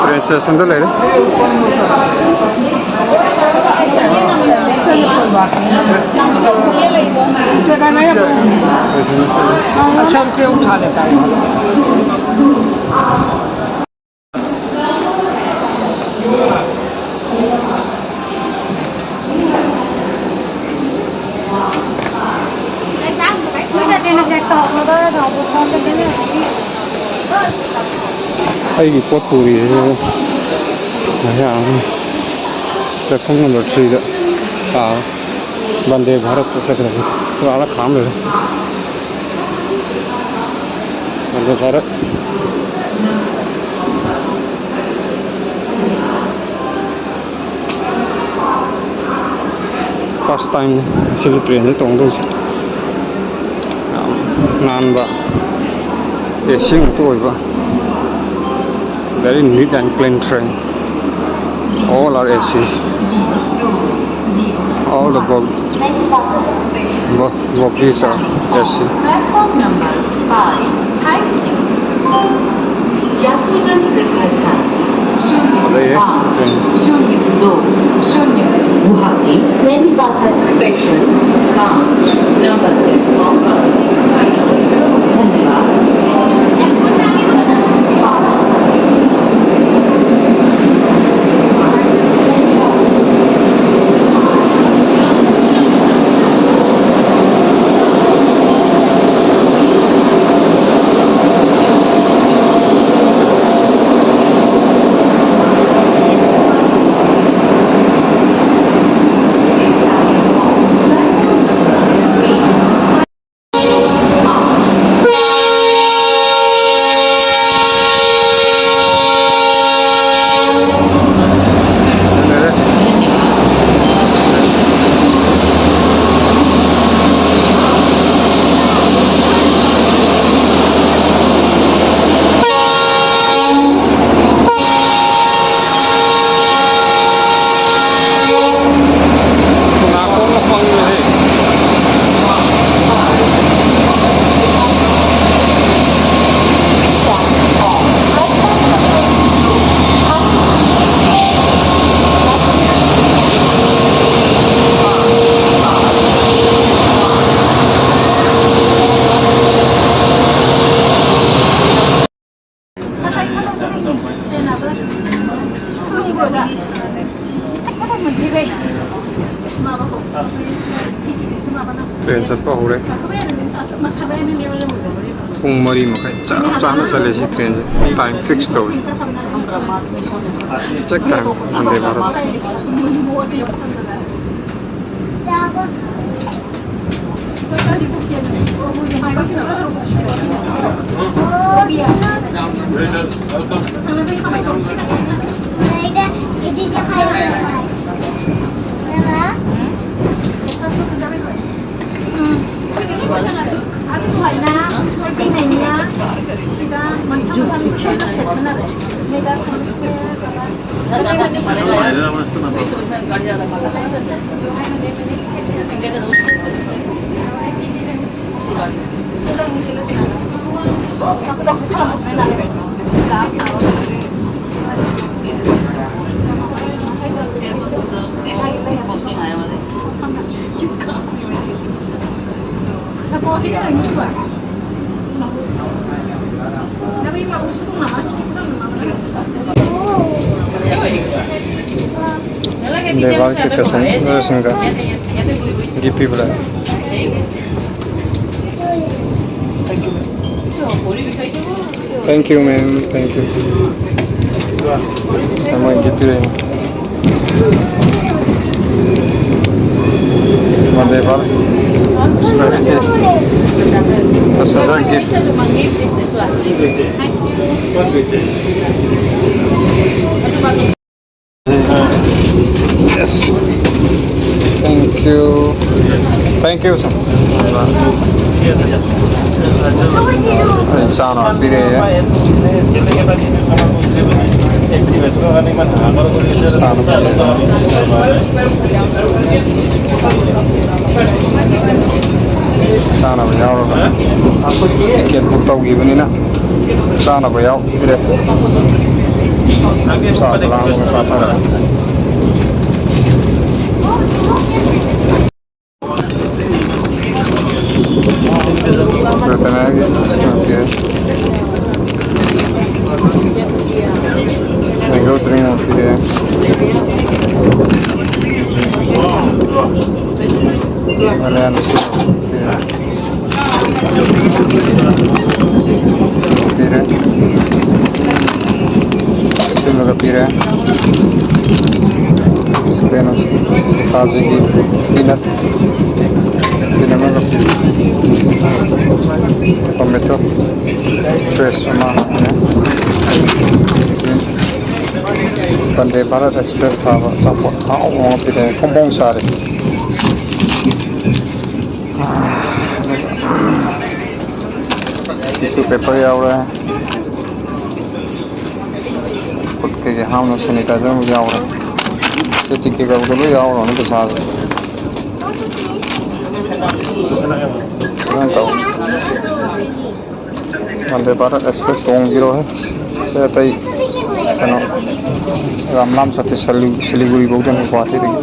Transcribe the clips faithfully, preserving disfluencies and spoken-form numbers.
Train ꯁ꯭ꯇꯦꯁꯟꯗ ꯂꯩꯔꯦ꯫ अच्छा, रुपये उठा लेता है। ꯑꯩꯒꯤ ꯄꯣꯠ ꯄꯨꯔꯤꯁꯤꯁꯨ ꯃꯌꯥꯝ ꯑꯃ ꯄ꯭ꯂꯦꯠꯐꯣꯝ ꯅꯝꯕꯔ ꯊ꯭ꯔꯤꯗ ꯇꯥꯕ꯫ ꯕꯟꯗꯦ ꯚꯥꯔꯠꯇ ꯆꯠꯈ꯭ꯔꯕꯅꯤ꯫ ꯑꯥꯗ ꯈꯥꯝ ꯂꯩꯔꯦ꯫ ꯕꯟꯗꯦ ꯚꯥꯔꯠ꯫ First time ꯁꯤꯒꯤ ꯇ꯭ꯔꯦꯟꯁꯦ ꯇꯣꯡꯗꯣꯏꯁꯦ꯫ ꯌꯥꯝ ꯅꯥꯟꯕ, ꯑꯦ ꯁꯤ ꯉꯥꯛꯇ ꯑꯣꯏꯕ, very neat and clean train. All are A C. All the bogies, bo- bogies are A C. Platform number five. Thank you. Jafarganj विभाग शून्य पाँच शून्य दो शून्य गुवाहाटी स्पेशल पाँच नंबर प्लेटफॉर्म पर। धन्यवाद। ꯇ꯭ꯔꯦꯟ ꯆꯠꯄ ꯍꯧꯔꯦ꯫ ꯄꯨꯡ ꯃꯔꯤ ꯃꯈꯥꯏ ꯆꯞ ꯆꯥꯅ ꯆꯠꯂꯦ ꯁꯤ ꯇ꯭ꯔꯦꯟꯁꯦ꯫ ꯇꯥꯏꯝ ꯐꯤꯛꯁ ꯇꯧꯋꯦ꯫ ꯆꯦꯛ ꯇꯥꯏꯝ ꯕꯟꯗꯦ ꯚꯥꯔꯠ꯫ ꯂꯩꯕꯥꯛꯀꯤ ꯀꯁꯟ ꯁꯤꯡꯗ ꯒꯤꯐ ꯄꯤꯕ ꯂꯥꯛꯑꯦ꯫ Thank you, ma'am. Thank you. ꯁꯦ, ꯃꯣꯏ ꯒꯤꯐ ꯄꯤꯔꯛꯏꯅꯦ꯫ ꯕꯟꯗꯦ Bharat ꯑꯦꯛꯁꯄ꯭ꯔꯦꯁꯀꯤ passenger gift. Yes. Thank you. Thank you, sir. ꯑꯩ ꯆꯥꯅꯕ ꯄꯤꯔꯛꯑꯦ꯫ ꯆꯥꯅꯕ ꯄꯤꯔꯛꯑꯦ꯫ ꯆꯥꯅꯕ ꯌꯥꯎꯔꯒ ꯇꯤꯀꯦꯠ ꯕꯨꯛ ꯇꯧꯈꯤꯕꯅꯤꯅ ꯆꯥꯅꯕ ꯌꯥꯎ ꯄꯤꯔꯦ꯫ ꯆꯥꯕ ꯂꯥꯡꯕꯒ ꯆꯥꯊꯔꯒ꯫ ꯔꯇꯅꯥꯒꯤ ꯁꯦꯝꯃꯛꯀꯦ꯫ Mango drink ꯑꯃ ꯄꯤꯔꯦ꯫ ꯃꯂꯦꯟ ꯄꯤꯔꯦ꯫ ꯀꯩꯅꯣ, ꯀꯥꯖꯨꯒꯤ peanut, peanut ꯑꯃꯒ, tomato fresh ꯑꯃ ꯍꯥꯞꯄꯤꯔꯦ꯫ ꯕꯟꯗꯦ ꯚꯥꯔꯠ ꯑꯦꯛꯁꯄ꯭ꯔꯦꯁ ꯊꯥꯕ ꯑꯆꯥꯄꯣꯠ ꯑꯍꯥꯎꯕ ꯑꯃ ꯄꯤꯔꯦ꯫ ꯐꯣꯡ ꯐꯣꯡ ꯁꯥꯔꯦ꯫ Tissue paper ꯌꯥꯎꯔꯦ꯫ ꯈꯨꯠ ꯀꯩꯀꯩ ꯍꯥꯝꯅꯕ sanitizer ꯑꯃ ꯌꯥꯎꯔꯦ꯫ ꯁꯦ ticket ꯀꯛꯄꯗ ꯂꯣꯏ ꯌꯥꯎꯔꯕꯅꯤ ꯄꯩꯁꯥꯁꯦ꯫ ꯐꯖꯅ ꯇꯧ꯫ ꯕꯟꯗꯦ ꯚꯥꯔꯠ ꯑꯦꯛꯁꯄ꯭ꯔꯦꯁ ꯇꯣꯡꯈꯤꯔꯣꯏ꯫ ꯁꯦ ꯑꯇꯩ ꯀꯩꯅꯣ ꯌꯥꯝ ꯂꯥꯞ ꯆꯠꯇꯦ꯫ ꯁꯤꯂꯤ-, ꯁꯤꯂꯤꯒꯨꯔꯤ ꯐꯧꯗꯅꯤ ꯒꯨꯋꯥꯍꯥꯇꯤꯗꯒꯤ꯫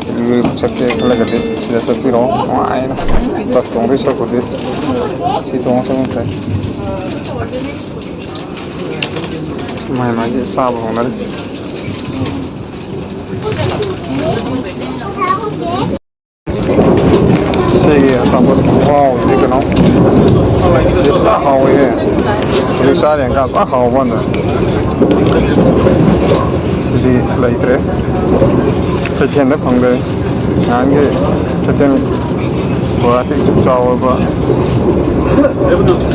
ꯁꯤꯂꯤꯒꯨꯔꯤ ꯐꯥꯎ ꯆꯠꯀꯦ ꯈꯜꯂꯒꯗꯤ ꯁꯤꯗ ꯆꯠꯄꯤꯔꯣ꯫ ꯅꯨꯡꯉꯥꯏꯅ bus ꯇꯣꯡꯗꯣꯏ ꯁꯔꯨꯛꯄꯨꯗꯤ ꯁꯤ ꯇꯣꯡꯉ ꯆꯠꯄꯅ ꯐꯩ꯫ ꯃꯥꯏ ꯃꯥꯏꯒꯤ ꯆꯥꯕ ꯍꯧꯅꯔꯤ꯫ ꯁꯤꯒꯤ ꯑꯆꯥꯄꯣꯠ ꯈꯨꯍꯥꯎꯁꯤꯗꯤ ꯀꯩꯅꯣ, ꯁꯤꯗꯤ ꯄꯨꯔꯥ ꯍꯥꯎꯋꯦꯍꯦ꯫ ꯍꯧꯖꯤꯛ ꯆꯥꯔꯤ ꯌꯦꯡꯀꯥꯟ ꯄꯨꯔꯥ ꯍꯥꯎꯕ ꯋꯥꯅꯦ꯫ ꯁꯤꯗꯤ ꯂꯩꯇ꯭ꯔꯦ꯫ ꯀꯩꯊꯦꯜꯗ ꯐꯪꯗꯦ꯫ ꯅꯍꯥꯟꯒꯤ ꯀꯩꯊꯦꯜ ꯒꯨꯋꯥꯍꯥꯇꯤ ꯑꯁꯨꯛ ꯆꯥꯎꯔꯕ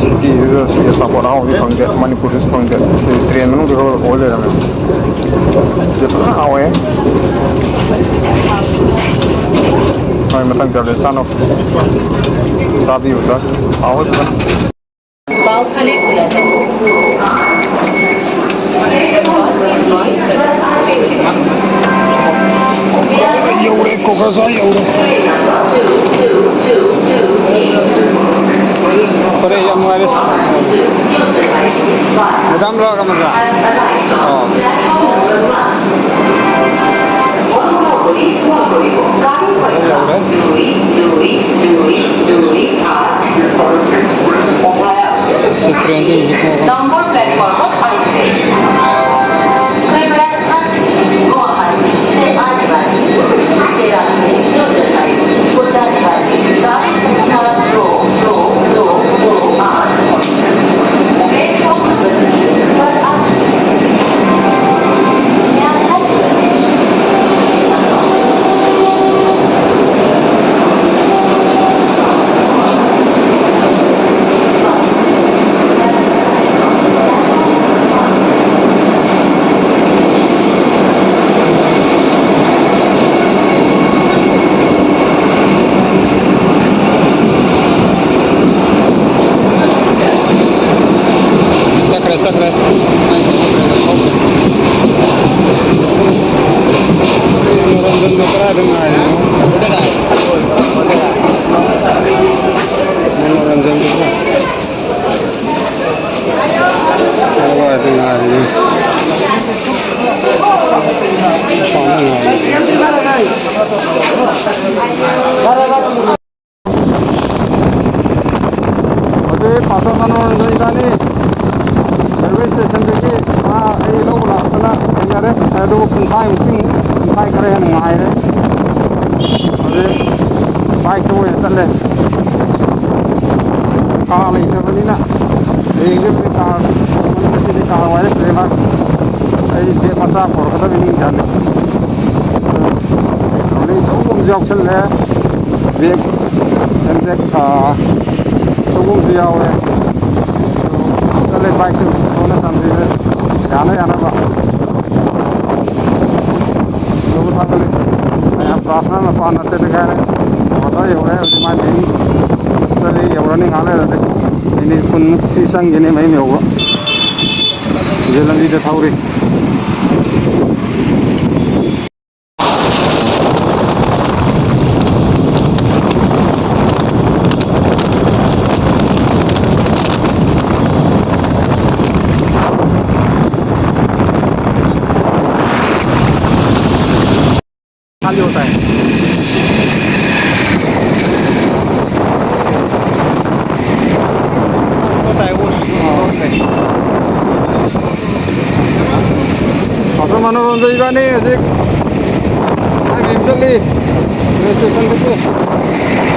cityꯗꯨꯗ ꯁꯤ ꯑꯆꯥꯄꯣꯠ ꯑꯍꯥꯎꯕꯗꯤ ꯐꯪꯗꯦ꯫ ꯃꯅꯤꯄꯨꯔꯗꯁꯨ ꯐꯪꯗꯦ꯫ ꯁꯤ train ꯃꯅꯨꯡꯗ ꯈꯛ ꯑꯣꯏ ꯂꯩꯔꯝꯃꯦ꯫ ꯁꯤ ꯐꯖꯅ ꯍꯥꯎꯋꯦ꯫ ꯍꯣꯏ, ꯃꯊꯪ ꯆꯠꯂꯦ ꯆꯥꯅꯕ꯫ ꯆꯥꯕꯤꯌꯨ, ꯆꯥ-, ꯍꯥꯎꯋꯦ ꯐꯖꯅ꯫ ꯌꯧꯔꯦ, ꯀꯣꯀ꯭ꯔꯥꯖꯥꯔ ꯌꯧꯔꯦ꯫ ꯐꯔꯦ, ꯌꯥꯝ ꯅꯨꯡꯉꯥꯏꯔꯦ꯫ ꯃꯦꯗꯥꯝ ꯂꯥꯛꯑꯒ ꯃꯗꯨ꯫ ꯑꯣ꯫ ꯌꯧꯔꯦ꯫ ꯁꯤ trainꯁꯦ ꯍꯧꯖꯤꯛ ꯐꯥꯎꯕ꯫ Number platform of Airport. Guwahati से आने वाली तेरह से चौदह तारीख को जाने वाली सात संख्या दो दो दो दो आठ। Platform number तीन पर आप ꯃꯅꯣꯔꯟꯖꯟꯗꯣ ꯀꯗꯥꯏꯗ ꯉꯥꯏꯔꯤꯅꯣ? ꯃꯅꯣꯔꯟꯖꯟꯗꯨꯕꯨ ꯀꯗꯥꯏꯗ ꯉꯥꯏꯔꯤꯅꯣ? ꯃꯄꯥꯟꯗ ꯉꯥꯏꯔꯤꯅꯣ? ꯍꯧꯖꯤꯛ ꯄꯥꯁꯇꯔ ꯃꯅꯣꯔꯟꯖꯟ ꯏꯕꯥꯅꯤ ꯔꯦꯜꯋꯦ ꯁ꯭ꯇꯦꯁꯟꯗꯒꯤ ꯃꯥ ꯑꯩ ꯂꯧꯕ ꯂꯥꯛꯄꯅ ꯊꯦꯡꯅꯔꯦ꯫ ꯑꯗꯨꯕꯨ ꯄꯨꯡꯈꯥꯏꯃꯨꯛꯇꯤ, ꯄꯨꯡꯈꯥꯏ ꯈꯔ ꯍꯦꯟꯅ ꯉꯥꯏꯔꯦ꯫ ꯍꯧꯖꯤꯛ ꯕꯥꯏꯛꯇ ꯑꯣꯏꯅ ꯆꯠꯂꯦ꯫ ꯀꯥꯔ ꯂꯩꯇꯕꯅꯤꯅ ꯍꯌꯦꯡꯗꯤ ꯀꯥꯔ, ꯉꯁꯤꯗꯤ ꯀꯥꯔ ꯋꯥꯏꯔꯛꯇ꯭ꯔꯦ ꯃꯥ꯫ ꯑꯩ ꯕꯦꯒ ꯃꯆꯥ ꯄꯨꯔꯛꯀꯗꯕꯅꯤ ꯅꯤꯡꯖꯥꯡꯗꯤ꯫ ꯇ꯭ꯔꯣꯂꯤ ꯑꯆꯧꯕ ꯑꯃꯁꯨ ꯌꯥꯎꯁꯜꯂꯦ꯫ ꯕꯦꯒ, ꯍꯦꯟ ꯕꯦꯒ, ꯑꯥ, ꯑꯆꯧꯕ ꯑꯃꯁꯨ ꯌꯥꯎꯔꯦ꯫ ꯑꯗꯨ ꯆꯠꯂꯦ, ꯕꯥꯏꯛꯇ ꯂꯣꯟꯅ ꯆꯥꯟꯕꯤꯔꯦ꯫ ꯌꯥꯅ ꯌꯥꯅꯕ꯫ ꯌꯧꯕ ꯊꯥꯡꯒꯠꯂꯦ꯫ ꯃꯌꯥꯝ ꯄ꯭ꯔꯥꯊꯅꯥ ꯃꯄꯥꯟ ꯑꯁꯤꯗ ꯀꯥꯏꯔꯦ꯫ ꯀ꯭ꯋꯥꯇꯔ ꯌꯧꯔꯦ꯫ ꯍꯧꯖꯤꯛ ꯃꯥꯏ ꯃꯌꯨꯝ ꯆꯠꯂꯤ, ꯌꯧꯔꯅꯤ ꯉꯥꯏꯍꯥꯛ ꯂꯩꯔꯗꯤ꯫ ꯃꯤꯅꯤꯠ ꯀꯨꯟꯃꯨꯛꯇꯤ ꯆꯪꯒꯅꯤ ꯃꯌꯨꯝ ꯌꯧꯕ꯫ ꯍꯧꯖꯤꯛ ꯂꯝꯕꯤꯗ ꯊꯧꯔꯤ꯫ खाली होता है। होता है वो। हाँ। ꯄꯥꯁꯇꯔ ꯃꯅꯣꯔꯟꯖꯟ ꯏꯕꯥꯅꯤ ꯍꯧꯖꯤꯛ ꯃꯌꯨꯝ ꯆꯠꯂꯤ, ꯔꯦꯜꯋꯦ ꯁ꯭ꯇꯦꯁꯟꯗꯒꯤ꯫